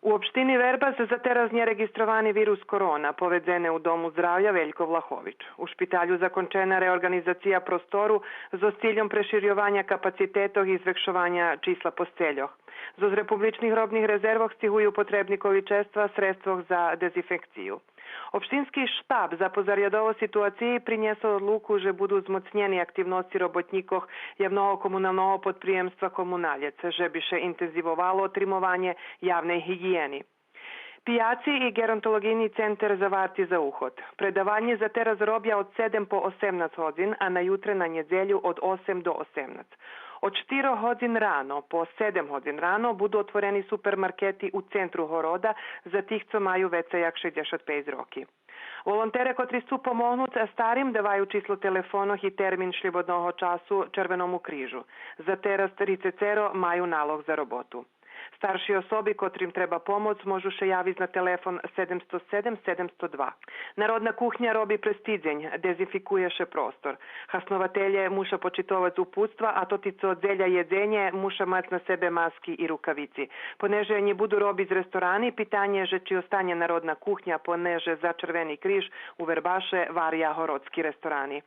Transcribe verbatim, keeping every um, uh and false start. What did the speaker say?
У општини Вербас за тераз нє реґистровани вирус корона, поведзене у Дому здравя Велько Влахович. У шпиталю закончена реорґанизация простору зоз цильом преширйованя капацитетох и звекшованя числа посцельох. Зоз републичних робних резервох сцигую потребни количества средствох за дезинфекцию. Општински штаб за позарядову ситуацию принєсол одлуку же буду змоцнєни активносци роботнїкох явного комуналного подприємства Комуналєц, же би ше интензивовало отримованє явней гиґиєни. Пияци и ґеронтолоґийни центер заварти за уход. Предавальнї за тераз робя од седем по осемнац годзин, а на ютре на нєдзелю од осем до осемнац. Од штирох годзин рано по седем годзин рано буду отворени супермаркети у центру города за тих цо маю вецей як шейдзешат пейц роки. Волонтере котри сцу помогнуц старим даваю число телефонох и термин шлїбодного часу Червеному крижу. За тераз трицецеро маю налог за роботу. Старши особи котрим треба помоц можу ше явиц на телефон седемсто седем седемсто два. Народна кухня роби през тидзень, дезинфикує ше простор. Хаснователє муша почитовац упутства, а тоти цо дзеля єдзенє муша мац на себе маски и рукавици. Понеже нє буду робиц ресторани, питанє же чи останє Народна кухня, понеже за Червени криж у Вербаше варя городски ресторани.